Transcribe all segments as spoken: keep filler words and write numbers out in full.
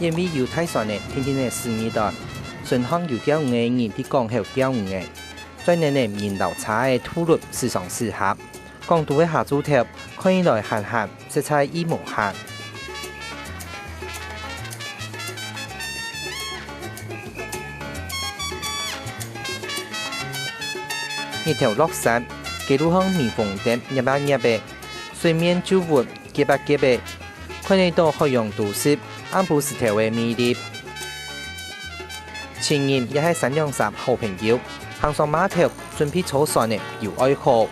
因為有大船仔定定仔駛入來，船項有釣魚个人在港口釣魚仔，載等仔人摎車仔渡入水上市場。港都个下晝頭，看起來閒閒，實在異無閒。日頭落山，街路項霓虹燈焱啊焱仔，水面皺紋夾啊夾仔，看得著海洋都市暗晡時頭个魅力。情人也係三兩儕好朋友，行上碼頭準備坐船仔遊愛河。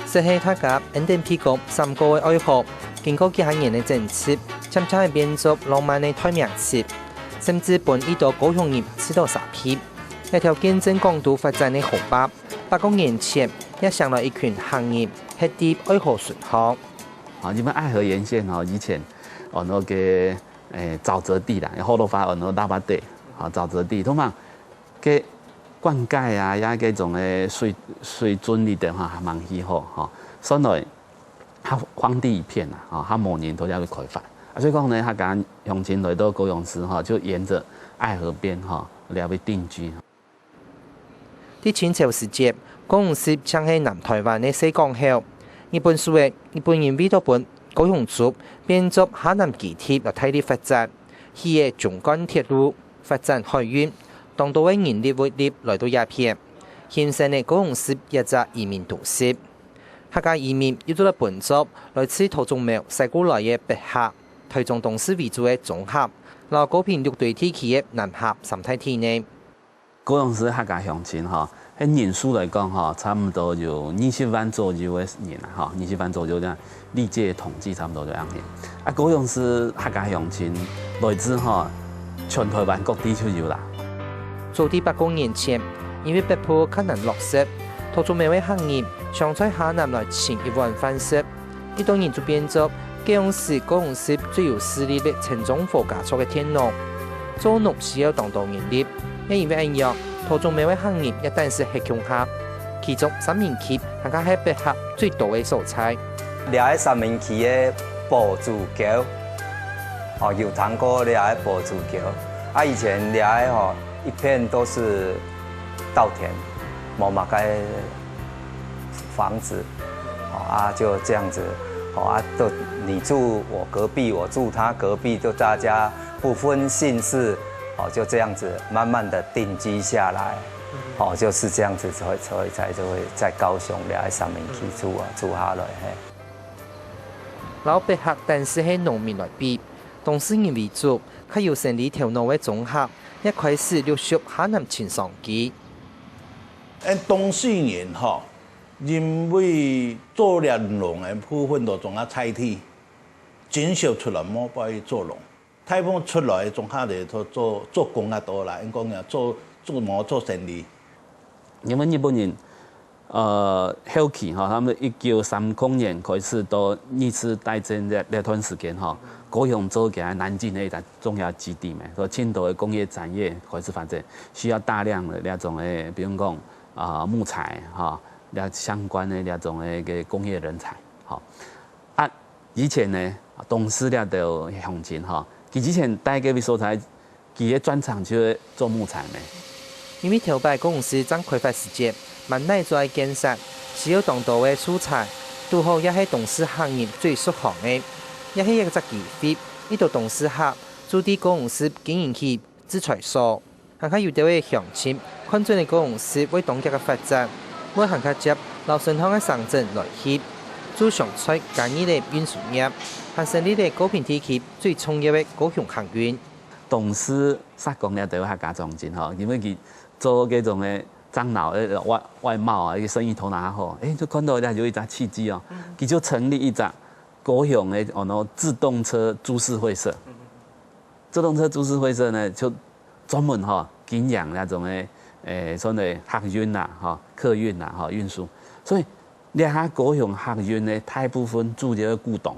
實係大家恩等鼻公閃過个愛河，經過幾下年个整治，漸漸仔變做浪漫个代名詞，甚至分一兜高雄人試著沙鼻。這條見證港都發展个河壩，百過年前也醒來一群客人歇在愛河脣項。好，你們愛河沿線哦，以前哦，那個，誒，沼澤地啦，學老話哦，那個抐抐地，好，沼澤地，通常該灌溉啊，呀，該種个水，水準裡頭哈，還蠻稀罕哈，所以呢，它荒地一片啊，哈，它無人在這位開發。啊，所以講呢，客家鄉親來到高雄市哈，就沿著愛河邊哈，來位定居。 在清朝時節，高雄市正係南臺灣个細港口。日本時節，日本人為著分高雄族變做下南基地來大力發展，起个縱貫鐵路，發展海運，當多个人力物力來到這片，形成了高雄市這隻移民都市。客家移民又做得分做來自桃竹苗徙過來个北客、臺中東勢為主个中客，摎高屏六堆地區个南客三大體呢。 高雄市客家鄉親吼，該人數來講吼，差毋多有二十萬左右个人啊，吼，二十萬左右這樣，歷屆統計差毋多就恁樣。啊，高雄市客家鄉親來自吼，全臺灣各地就有啦。早在百過年前，因為北部較難落實，桃竹苗个客人想在下南來尋一碗飯食， 一兜人就變做該央時高雄市最有勢力个陳中和家族个田農。做農需要當多人力，也因為恁樣，桃竹苗个客人也單是歇共下。其中三民區還較係北客最多个所在。這个三民區个寶珠溝，哦，有聽過這个寶珠溝。啊，以前這个吼，一片都是稻田，無麼个 房子，哦，啊，就這樣子，哦，啊，都你住我隔壁，我住他隔壁，就大家不分姓氏，哦，就這樣子慢慢地定居下來，哦，就是這樣子才會，才會，才就會在高雄這三民區住啊，住下來，嘿。摎北客單是係農民來比，東勢人為主，較有生理頭腦个中客，也開始陸續下南尋商機。 𫣆東勢人吼，因為做了農个部分都總下在地，真少出來無愛做農。大部分出來總下就做，做，做工較多啦，應該講做，做無做生理。因為日本人，呃，後期吼，他們一九三空年開始到二次大戰這，這段時間吼，高雄做起來南京个一個重要基地嘛，所以盡多个工業產業開始發展，需要大量个這種个，比如講， 啊，木材，吼，這相關个這種个，个工業人才，吼。啊，以前呢，東勢這兜鄉親，吼，佢以前在該位所在，佢个專長就係做木材咩。因為頭擺高雄市正開發時節，滿哪做建設，需要當多个素材，堵好也係東勢客人最熟行个，也係一隻機會，一兜東勢客就在高雄市經營起製材所。 還較有兜个鄉親看準了高雄市會當遽个發展，會還較輒摎脣項个城鎮來去，就想在加入了運輸業，還成立了高屏地區最重要个高雄客運。東勢、石岡這兜客家鄉親吼，因為佢做這種个樟腦个外，外貿啊，一個生意頭腦較好，誒，就看到這有一隻契機哦，佢就成立一隻高雄个，哦，那自動車株式會社。 自動車株式會社呢，就專門吼經營那種个，誒，算係客運啦，吼，客運啦，吼，運輸。所以這下高雄客運呢，大部分主要个股東，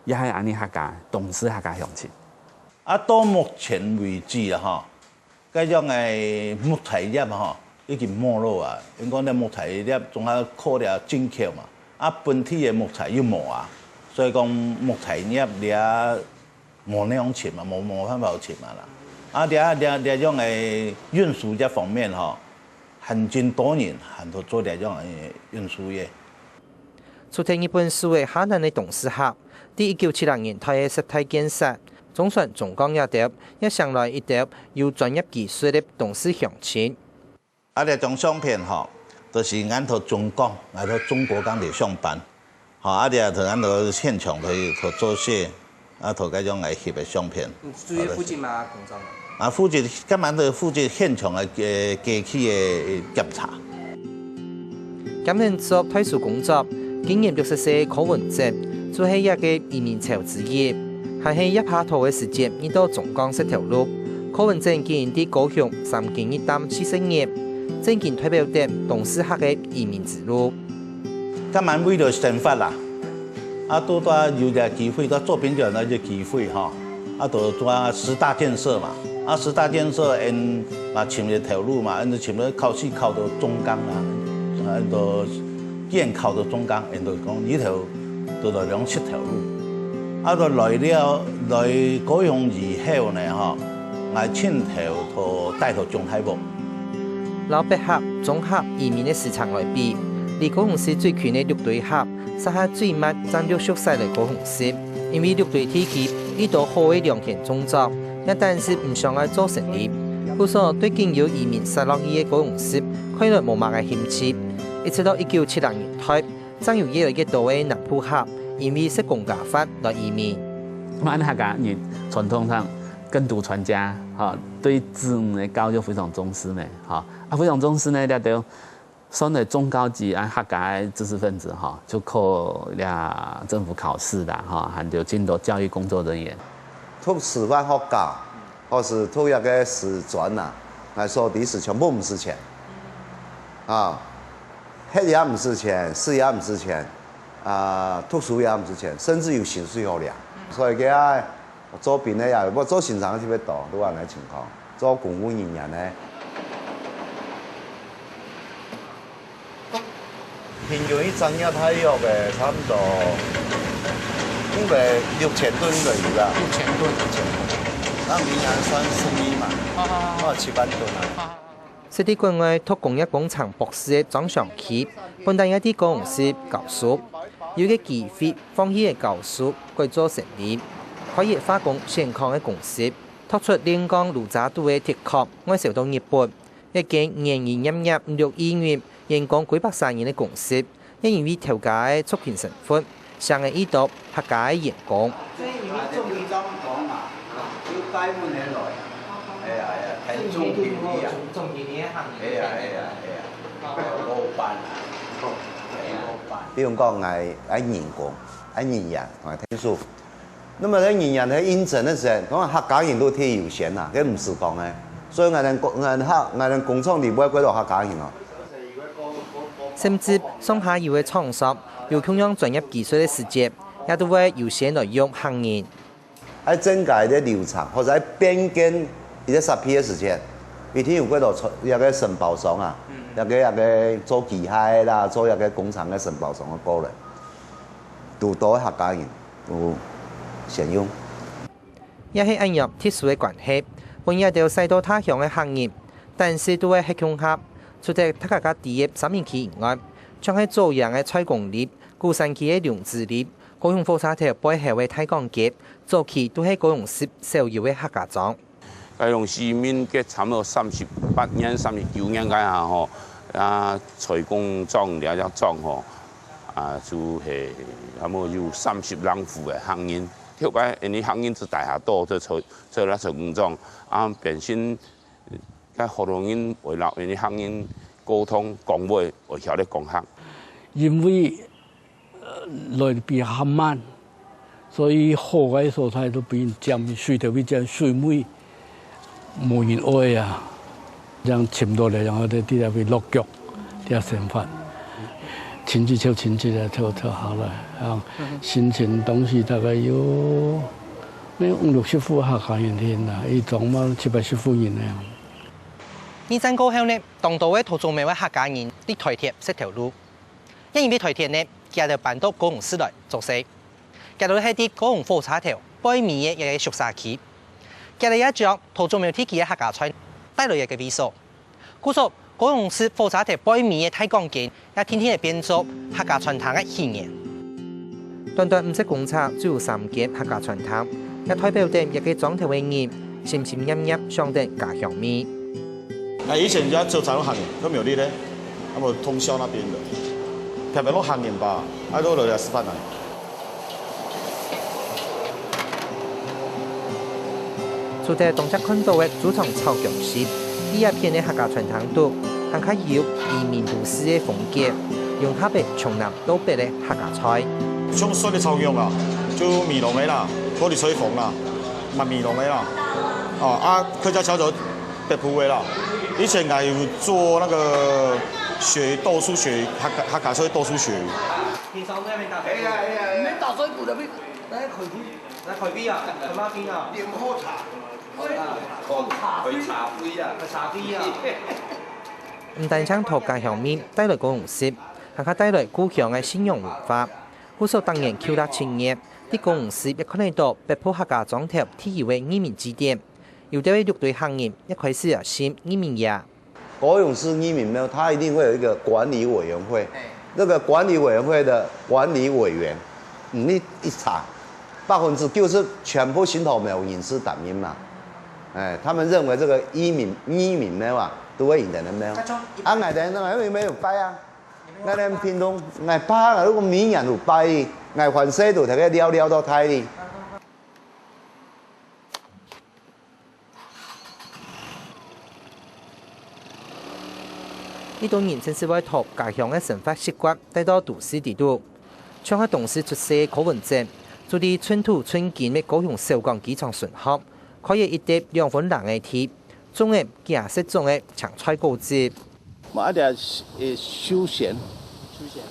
也係恁呢客家，東勢客家鄉親。啊，到目前為止啦，吼，該種个木材業吼，已經沒落啊。因為講這木材業總下靠這進口嘛，啊，本地个木材又無啊。所以講木材業這無恁樣尋嘛，無，無辦法尋嘛啦。啊，這，這，這種个運輸這方面吼，還真多人還在做這種个運輸業。 除忒日本手个下南个東勢客，在一九七零年代个十大建設，中船、中鋼這兜，也成來一兜有專業技術个東勢鄉親。啊，這張相片吼，就是𠊎在中鋼，𠊎在中國鋼鐵上班，吼，啊，這就𠊎在現場去，去做事。 啊，頭該種來翕个相片。嗯，注意附近嘛，工廠嘛。啊，附近，今晚个附近現場个，呃，機器个檢查。兼等做代書工作，今年六十歲个柯文正，就係這个移民潮之一，還係這把刀个時節，遇到中鋼食頭路。柯文正經營在高雄三間日店四十年，正經代表等東勢客个移民之路。 今晚為了生活啦，啊，都，都有這機會，都做邊就有這機會吼，啊，都做十大建設嘛，啊，十大建設，嗯，啊，尋个頭路嘛，嗯，尋个考試考到中鋼啦，啊，都既然考到中鋼，嗯，就講以後都來兩七頭路，啊，都來了，來高雄以後呢，吼，𠊎盡頭都帶到中大屋。 摎北客、中客移民个時程來比，離高雄市最近个六堆客，煞下最慢正六十歲來高雄市。因為六堆地區已多好个良田種作，也但係毋想愛做生理。故所對緊有移民煞落去个高雄市，看來無麼个興趣。一直到一九七零年代，正有越來越多个南部客因為識講客話來移民。恁客家人傳統上耕讀傳家，哈，對子女个教育非常重視呢，哈，啊，非常重視呢，這兜算係中高級啊客家个知識分子，哈，就考這政府考試啦，哈，還有盡多教育工作人員。讀師範學校，或是讀一個師專啊，來說，其實全部毋使錢，啊，歇也毋使錢，食也毋使錢，啊，讀書也毋使錢，甚至有薪水好領。所以佢啊， 做兵个也有，毋做生產个特別多，都恁樣情況。做公務人員个，平均一隻月大約个差毋多，應該六千噸左右啦。六千噸。六千噸。那明年算十二嘛，好，好，好。哦，七萬噸啊。好，好，好。 識在國外讀工業工程博士个張祥奇，本旦也在高雄市教書，有一個機會放棄个教書，改做生理，開業化工選礦个公司，拓出煉鋼爐渣肚个鐵礦，外銷到日本，一間年營業額五六億銀、員工幾百儕人个公司， 也因為頭家个族群身份，成了一兜客家个員工。這因為總經理，哎呀，哎呀，很重金的啊。哎呀，哎呀，哎呀，老闆啊，哎，老闆。比如講，𠊎，𠊎人工，𠊎人員，𠊎天數， 那麼在人員个應徵个時候，講客家人都忒優先啦，該毋使講个。所以𠊎等工，𠊎等客，𠊎等工廠裡背過多客家人哦。甚至上下游个廠商有共樣專業技術个時節，也都會優先來用客人。愛增加一個流程，或者愛變更一個設備个時間，一定有幾多，一個承包商啊，一個，一個做機械啦，做一個工程个承包商个過來，堵到客家人。 有選用。也係恁樣特殊个關係，分這兜徙到他鄉个客人，但係都會歇共下，除忒大家知个三民區以外，像係左營个蔡公立、鼓山區个龍子立、高雄火車頭背後个大港街，早期都係高雄市少有个客家庄。 該用市民个差毋多三十八年、三十九年該下吼，啊，在工廠這隻廠吼，啊，就係差毋多有三十零戶个客人。頭擺因為客人就大下多，就在，在該在工廠，啊，變成該學老人會摎因為客人溝通講話，會曉得講客。因為 呃，來比較慢，所以好个所在都比人佔，水頭比佔，水尾無人愛啊。這樣尋到了，然後在地下被落腳，這樣生活。親戚就親戚啊，就，就好了。啊，新陳東西大概有，沒有五六十戶客家人添啦，一莊嘛七八十戶人那樣。二戰過後呢，當多个桃竹苗个客家人在臺鐵食頭路。 也因為臺鐵呢，佢兜搬到高雄市來做事。這就係在高雄火車頭背尾个一個宿舍區。這裡也將桃竹苗地區个客家菜帶來一個位所。故所，高雄市火車頭背尾个大廣間，也定定仔變做客家餐廳个起源。短短五隻公尺就有三間客家餐廳，也代表等這個庄頭个人心心念念想等家鄉味。 哎，以前人家做茶都行人，都沒有力嘞，那麼通宵那邊的，偏偏都行人吧，啊，都來這吃飯啊。除忒當下看到个豬腸炒薑絲，這一片个客家餐廳肚，還較有移民都市个風格，融合了從南到北个客家菜。像酸个炒薑啊，就美濃个啦，高麗菜粉啦，嘛美濃个啦，哦，啊，客家炒炒 北埔个啦。以前𠊎有做那個學豆豉鱈，客家，客家菜豆豉鱈。平常在那邊打水鼓。哎呀，哎呀，哎呀。你們打水鼓的，那海龜。那海龜啊，海馬龜啊。你們喝茶。喝茶。喝茶龜啊。喝茶龜啊。毋單淨討家鄉味，帶來高雄市，還較帶來故鄉个信仰文化。故所逐年舊曆七月，在高雄市也看得到北埔客家庄頭特有个義民祭典。 有兜个六堆客人也開始啊信義民爺。高雄市義民廟，它一定會有一個管理委員會，那個管理委員會的管理委員，你一查，百分之九十全部新頭廟人士擔任嘛。哎，他們認為這個義民，義民廟啊，都會贏得廟。啊，𠊎等那個沒有拜啊，𠊎等屏東，𠊎爸啊，如果每年有拜，𠊎還細都大概聊聊到大哩。 一兜人甚至會討家鄉个生活習慣帶到都市底肚。像係東勢出世个柯文哲，就在寸土寸金个高雄小港機場脣項，開了一垤兩分零个地，種了幾下十種个青菜果子。 無啊，這，呃，休閒。休閒啊。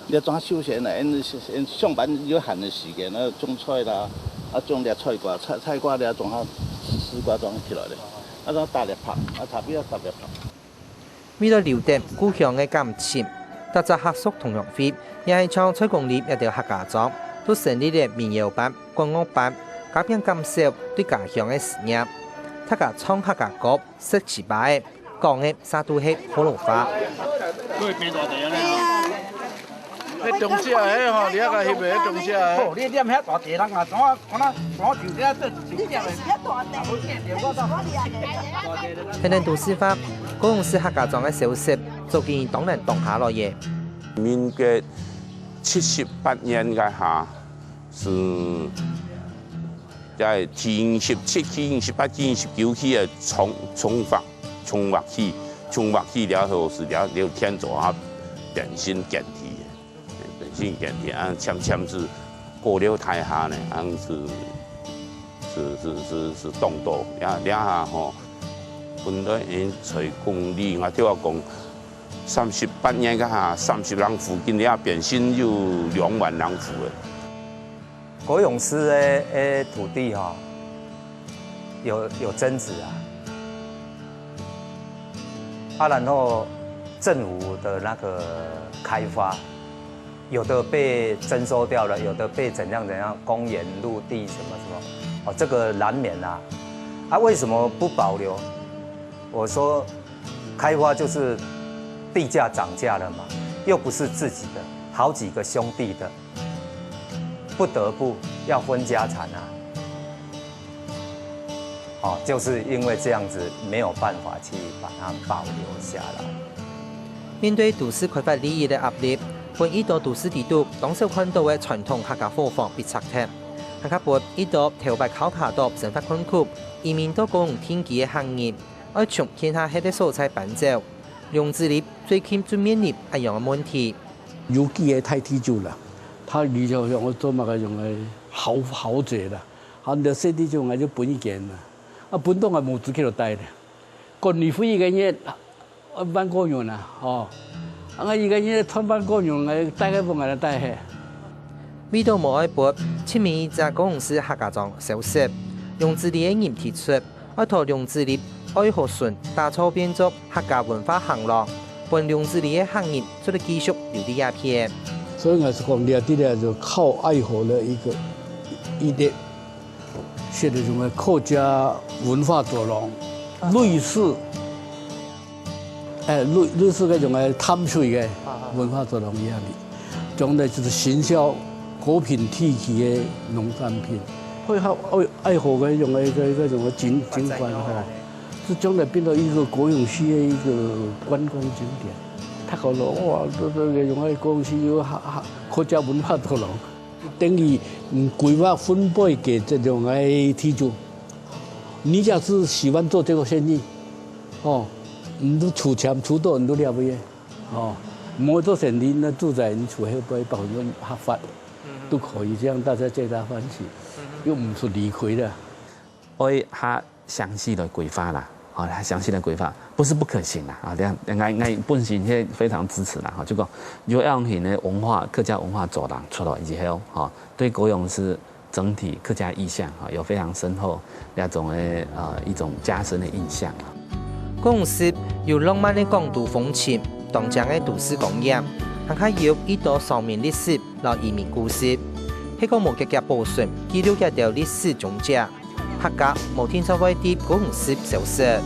這種休閒啊，𠊎，𠊎上班有閒个時間，啊，種菜啦，啊，種這菜瓜，菜，菜瓜這種啊，絲瓜種起來咧，啊，種大粒白，啊，差不多大粒白。為了留等故鄉个感情，逐隻客屬同鄉會，也係像蔡公里這兜客家庄，都成立了民謠班、管樂班，加添感受對家鄉个思念。大家唱客家歌， 食粢粑仔，講个煞都係學老話。該中式个吼，你愛共翕个中式个。哦，你念遐大隻人啊，怎啊，怎啊，怎啊就這做一隻个？現在都市化，高雄市客家庄个消失，早期當難擋下來耶。民國七十八年該下，是 在第七期、第八期、第九期个重，重劃，重劃期，重劃期了後是了，了天做下變成耕地，變成耕地啊，漸漸是高樓大廈呢，啊是，是，是，是，是當多，了，了下吼，本來因在公里，𠊎就要講，三十八年該下，三十人附近了，變成有兩萬人戶个。 高雄市的，的土地哈，有，有增值啊。啊，然後政府的那個開發，有的被徵收掉了，有的被怎樣怎樣，公園、陸地什麼什麼，哦，這個難免啊。啊，為什麼不保留？我說，開發就是地價漲價了嘛，又不是自己的，好幾個兄弟的。 不得不要分家產啊。哦，就是因為這樣子沒有辦法去把它保留下來。面對都市開發利益个壓力，分已多都市底肚當少看到个傳統客家伙房被拆忒，還較分已多頭擺靠爬到生活困苦、移民到高雄定居个客人，愛從其他別个所在搬走。楊子立最近就面臨恁樣个問題。 有幾个大地主啦，他理想想要做麼个用个豪，豪宅啦，啊，你細地主𠊎就分一間啦，啊，分到𠊎無資格來戴咧，管理費一個月，啊，萬過銀啊，吼，啊，𠊎一個月賺萬過銀，𠊎戴个分𠊎戴嘿。為到無愛分七美一隻高雄市客家庄消失，楊子立个人提出， 愛討楊子立愛河脣打造變做客家文化行廊，分楊子立个客人做得繼續留在這片。所以𠊎係講，這地方就靠愛河个一個，一个，寫个種个客家文化走廊，類似，誒，類，類似該種个淡水个文化走廊一樣个，將來就係行銷果品地區个農產品，配合愛，愛好个種个，个，个種个景，景觀吼，係將來變到一個高雄市个一個觀光景點。太好了，哇，這，這个種个高雄市有客，客，客家文化走廊。 等於，嗯，規劃分配給這種个地主。你假使喜歡做這個生意，哦，你都出錢出到你都了不起，哦，無做生意，那住宅你出後背百分之合法，都可以，這樣大家皆大歡喜，又毋出理虧的。 愛較詳細來規劃啦，吼，較詳細來規劃，不是不可行啦，啊，這樣，𠊎，𠊎本身係非常支持啦，吼，就講有恁樣型个文化，客家文化走廊出來以後，吼，對高雄市整體客家意象，吼，有非常深厚那種的，呃，一種加深的印象。高雄市有浪漫的港都風情，當靚的都市光影，還較有一多少年歷史摎移民故事，係講無遽遽保存、記錄這兜歷史蹤跡， 客家無定著會在高雄市消失。